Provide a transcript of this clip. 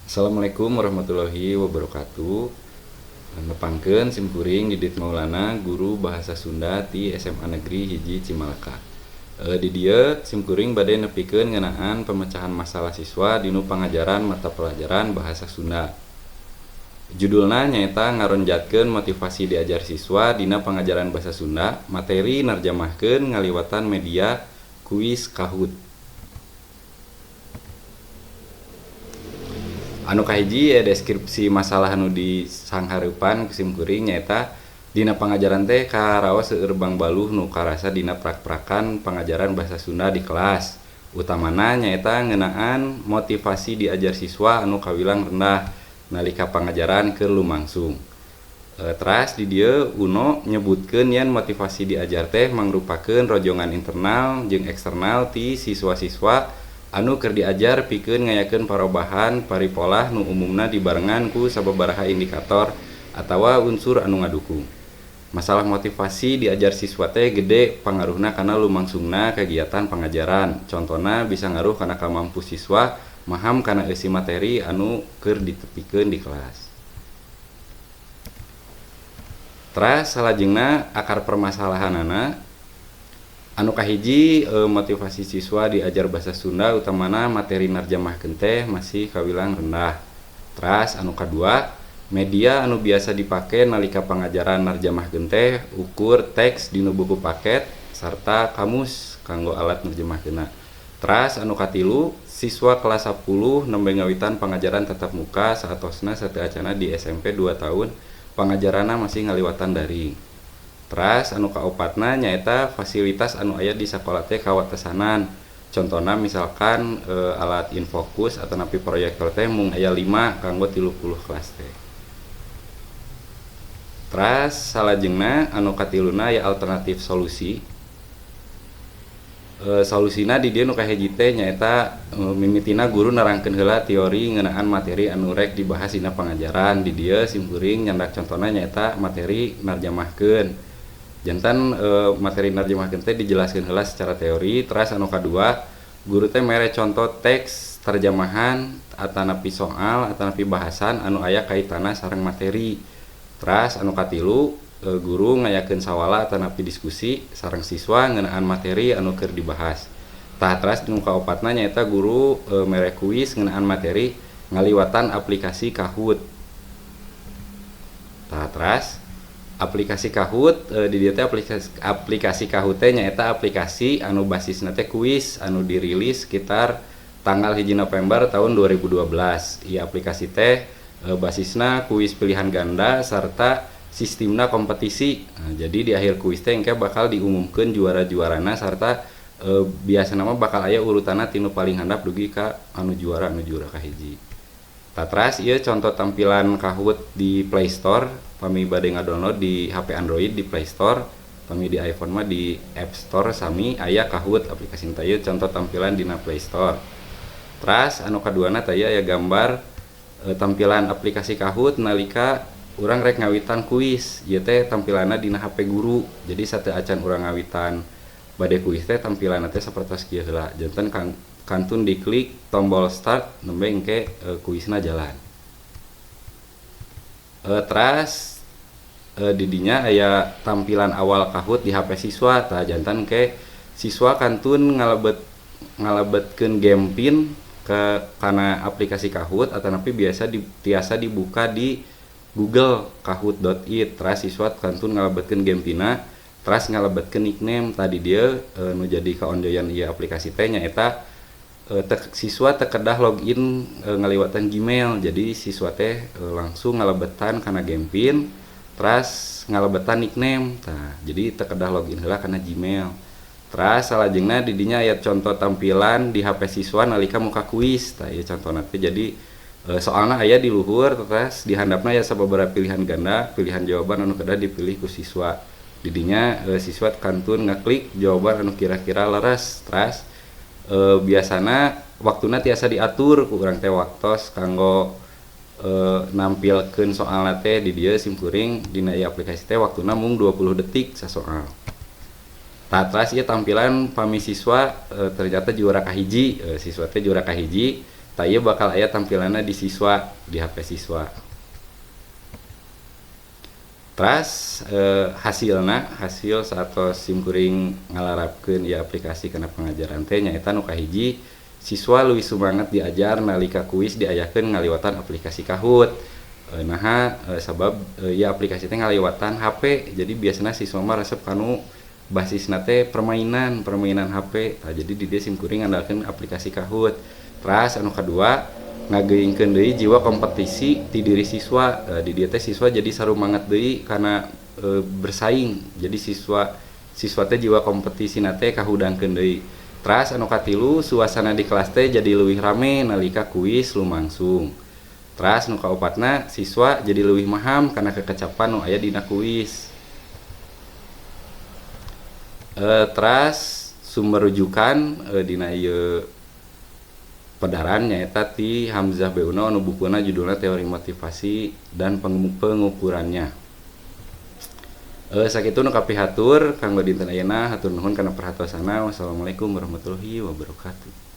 Assalamualaikum warahmatullahi wabarakatuh. Nepangkeun simkuring Didit Maulana, guru bahasa Sunda ti SMA Negeri 1 Cimalaka. Di dieu simkuring bade nepikeun ngeunaan pemecahan masalah siswa dinu pangajaran mata pelajaran bahasa Sunda. Judulna nyaeta ngaronjatkeun motivasi diajar siswa dina pangajaran bahasa Sunda, materi narjamahkeun ngaliwatan media kuis Kahoot. Anu kahiji deskripsi masalah anu disanghareupan ku simkuring nyaeta dina pangajaran teh karaos seueur bangbaluh nu karasa dina prak-prakan pangajaran bahasa Sunda di kelas. Utamana nyaeta ngeunaan motivasi diajar siswa anu kawilang rendah nalika pangajaran keur lumangsung. Teras di dieu Uno nyebutkeun yen motivasi diajar teh mangrupakeun rojongan internal jeung eksternal ti siswa-siswa anu keur diajar pikeun ngayakeun parobahan paripolah nu umumna dibarengan ku sababaraha indikator atawa unsur anu ngadukung. Masalah motivasi diajar siswa teh gede pangaruhna kana lumangsungna kegiatan pangajaran. Contona bisa ngaruh kana kamampu siswa maham kana eusi materi anu keur ditepikeun di kelas. Teras salajengna akar permasalahanana anu kahiji motivasi siswa diajar bahasa Sunda utamana materi narjamahkeun teh masih kawilang rendah. Teras anu kadua, media anu biasa dipake nalika pangajaran narjamahkeun teh ukur teks dinu buku paket sarta kamus kanggo alat nerjemahkeunna. Teras anu katilu, siswa kelas 10 nembe ngawitan pangajaran tatap muka saatosna sateuacanna di SMP 2 tahun pangajaranna masih ngaliwatan daring. Teras anu kaopatna nyaeta fasilitas anu aya di sakola teh kawatesanan. Contona misalkan alat infokus atanapi proyektor teh mung aya 5 kanggo 30 kelas teh. Teras salajengna anu katiluna aya alternatif solusi. Solusina di dieu nu kahiji teh nyaeta mimitina guru nerangkeun heula teori ngeunaan materi anu rek dibahas dina pangajaran. Di dieu simkuring nyandak contona nyaeta materi narjamahkeun. Janten materi narjamahkeun teh dijelaskeun heula secara teori. Teras anu kadua, guru teh mere contoh teks terjemahan atanapi soal atanapi bahasan anu aya kaitanna sareng materi. Teras anu katilu, guru ngayakeun sawala atanapi diskusi sareng siswa ngeunaan materi anu keur dibahas. Tah teras nu kaopatna nyaeta guru mere kuis ngeunaan materi ngaliwatan aplikasi Kahoot. Tah teras aplikasi Kahoot, di dieu teh aplikasi Kahoot teh nyaeta aplikasi anu basisna teh kuis anu dirilis sekitar tanggal 1 November tahun 2012. Ieu aplikasi teh basisna kuis pilihan ganda sarta sistemna kompetisi. Nah, jadi di akhir kuis teh engke bakal diumumkeun juara-juarana sarta biasana mah bakal aya urutanna tinu paling handap dugi ka anu juara kahiji. Tah teras ieu contoh tampilan Kahoot di Play Store, pami bade ngadownload di HP Android di Play Store, pami di iPhone mah di App Store sami aya Kahoot aplikasi teh. Ieu contoh tampilan dina Play Store. Teras anu kaduana teh aya gambar tampilan aplikasi Kahoot nalika urang rek ngawitan kuis. Ieu teh tampilanna dina HP guru. Jadi sateuacan urang ngawitan bade kuis teh tampilanna teh sapertos kieu heula. Janten kantun diklik tombol start nembe engke kuisna jalan. Teras di dinya aya tampilan awal Kahoot di HP siswa. Tah janten ke siswa kantun ngalebetkeun game pin ke kana aplikasi Kahoot atanapi biasa tiasa dibuka di Google kahoot.it. Teras siswa kantun ngalebetkeun game pinna, teras ngalebetkeun nickname. Tadi dia nu jadi kaonjoyan ieu aplikasi teh nyaeta siswa teu kedah login ngaliwatan Gmail. Jadi siswa teh langsung ngalebetan kana game pin teras ngalebetan nickname. Tah jadi teu kedah login heula kana Gmail. Teras salajengna di dinya aya contoh tampilan di HP siswa nalika muka kuis. Tah ieu contona teh jadi soalna aya di luhur, teras di handapna aya sababaraha pilihan ganda, pilihan jawaban anu kedah dipilih ku siswa. Di dinya siswa kantun ngaklik jawaban anu kira-kira leres. Teras biasana waktuna tiasa diatur ku urang teh waktos kanggo nampilkeun soalna teh. Di dieu simkuring dina ieu aplikasi teh waktuna mung 20 detik sasoal. Tah teras ieu tampilan pami siswa ternyata juara kahiji, siswa teh juara kahiji. Tah, ieu bakal aya tampilanna di siswa, di HP siswa. Teras hasilna, hasil saatos simkuring ngalarapkeun ieu aplikasi kana pangajaran teh nyaeta nu kahiji, siswa leuwih sumanget diajar nalika kuis diayakeun ngaliwatan aplikasi Kahoot. Naha? Sabab ieu aplikasi teh ngaliwatan HP, jadi biasana siswa mah resep kanu basisna teh permainan, permainan HP. Tah, jadi di dieu simkuring ngandalkeun aplikasi Kahoot. Teras anu kadua, ngageuingkeun deui jiwa kompetisi ti diri siswa. Di dieu teh siswa jadi sarumanget deui kana bersaing, jadi siswa siswa teh jiwa kompetisina teh kahudangkeun deui. Teras anu katilu, suasana di kelas teh jadi leuwih rame nalika kuis lumangsung. Teras nu kaopatna, siswa jadi leuwih maham kana kekecapan nu aya dina kuis. Teras sumber rujukan dina ieu pedaran nyaeta ti Hamzah B. Uno, anu bukuna judulna Teori Motivasi dan Pengukurannya. Sakitu nu kapihatur kanggo dinten ayeuna. Hatur nuhun kana perhatosana. Wassalamualaikum warahmatullahi wabarakatuh.